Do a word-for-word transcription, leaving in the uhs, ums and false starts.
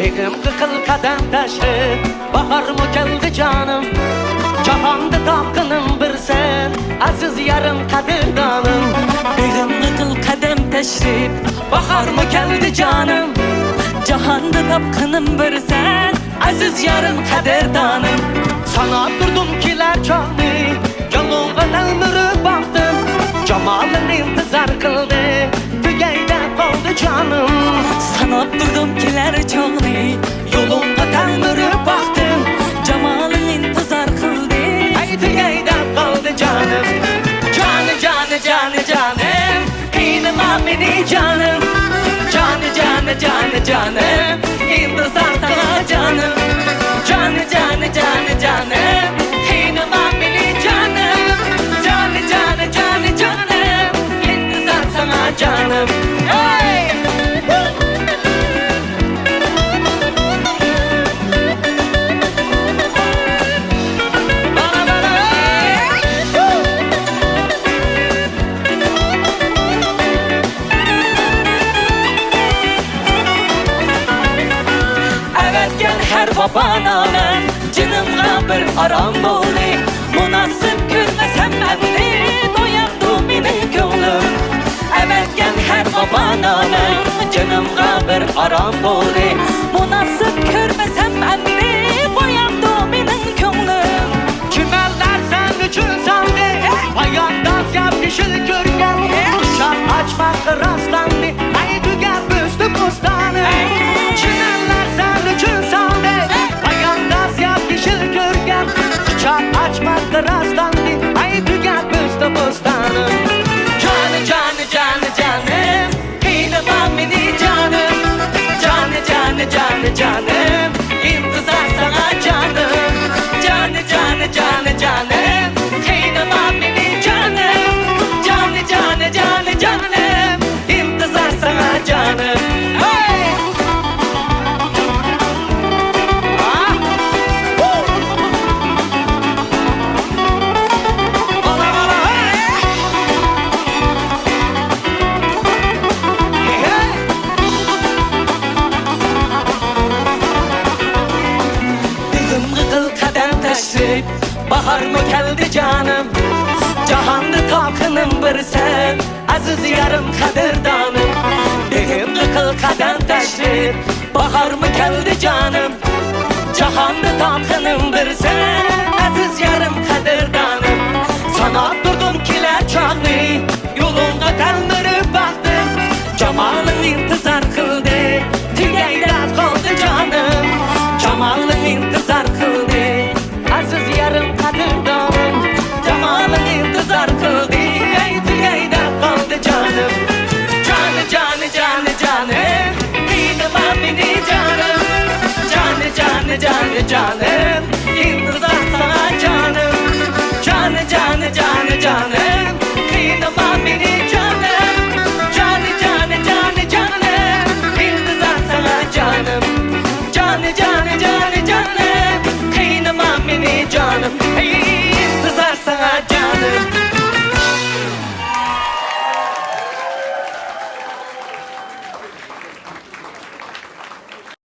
بېغىمغا قىل قەدەم تەشرىپ، باھارمۇ كەلدى جانىم. جاھاندا تاپقىنىم بىر سەن، ئەزىز يارىم، قەدىردانىم. بېغىمغا قىل قەدەم تەشرىپ، باھارمۇ كەلدى جانىم. جاھاندا تاپقىنىم بىر سەن، ئەزىز يارىم، قەدىردانىم. ساناپ تۇردۇم كېلەر چاغنى، يولۇڭغا تەلمۈرۈپ باقتىم. جامالىڭ ئىنتىزار قىلدى، تۈگەي دەپ قالدى جانىم. ساناپ تۇردۇم كېلەر چاغنى، يولۇڭغا تەلمۈرۈپ باقتىم. جامالىڭ ئىنتىزار قىلدى، ئەي تۈگەي دەپ قالدى جانىم. جانى، جانى، جانى، جانىم، قىينىما مېنى جانىم. جانى، جانى، جانى، جانىم، ئىنتىزار ساڭا جانىم. جانى، جانى، جانى، جانىم، قىينىما مېنى جانىم. جانى، جانى، جانى، جانىم، ئىنتىزار ساڭا جانىم. ھەي! ئەۋەتكەن ھەر ۋاپانامەم جېنىمغا بىر ئارام بولدى. مۇناسىپ كۆرمەسەم ئەمدى، تويامدۇ مېنىڭ كۆڭلۈم؟ ئەۋەتكەن ھەر ۋاپانامەم جېنىمغا بىر ئارام بولدى. مۇناسىپ كۆرمەسەم ئەمدى، قويامدۇ مېنىڭ كۆڭلۈم؟ چىمەنلەر سەن ئۈچۈن سالدى، بايان داس ياپ يېشىل كۆركەم. قۇچاق ئاچماققا راسلاندى، ئەي تۈگەپ ئۆستى بوستانىم. چىمەنلەر سەن ئۈچۈن سالدى، بايان داس ياپ يېشىل كۆركەم. قۇچاق ئاچماققا راسلاندى، ئەي تۈگەپ ئۆستى بوستانىم. جانى، جانى، جانى، جانىم، قىينىما مېنى جانىم. جانى، جانى، جانى، جانىم، ئىنتىزار ساڭا جانىم. جانى، جانى، جانى، جانىم، قىينىما مېنى جانىم. جانى، جانى، جانى، جانىم، ئىنتىزار ساڭا جانىم. ھەي! بېغىمغا قىل قەدەم تەشرىپ، باھارمۇ كەلدى جانىم. جاھاندا تاقىنىم بىر سەن، ئەزىز يارىم، قەدىردانىم. بېغىمغا قىل قەدەم تەشرىپ، باھارمۇ كەلدى جانىم. جاھاندا تاقىنىم بىر سەن، ئەزىز يارىم، قەدىردانىم. ساناپ تۇردۇم كېلەر چاغنى، يولۇڭغا تەلمۈرۈپ باقتىم. جامالىڭ ئىنتىزار قىلدى، تۈگەي دەپ قالدى جانىم. جامالىڭ ئىنتىزار قىلدى، ئەزىز يارىم، قەدىردانىم. جامالىڭ ئىنتىزار قىلدى، ئەي تۈگەي دەپ قالدى جانىم. جانى، جانى، جانى، جانىم، قىينىما مېنى جانىم. جانى، جانى، جانى، جانىم.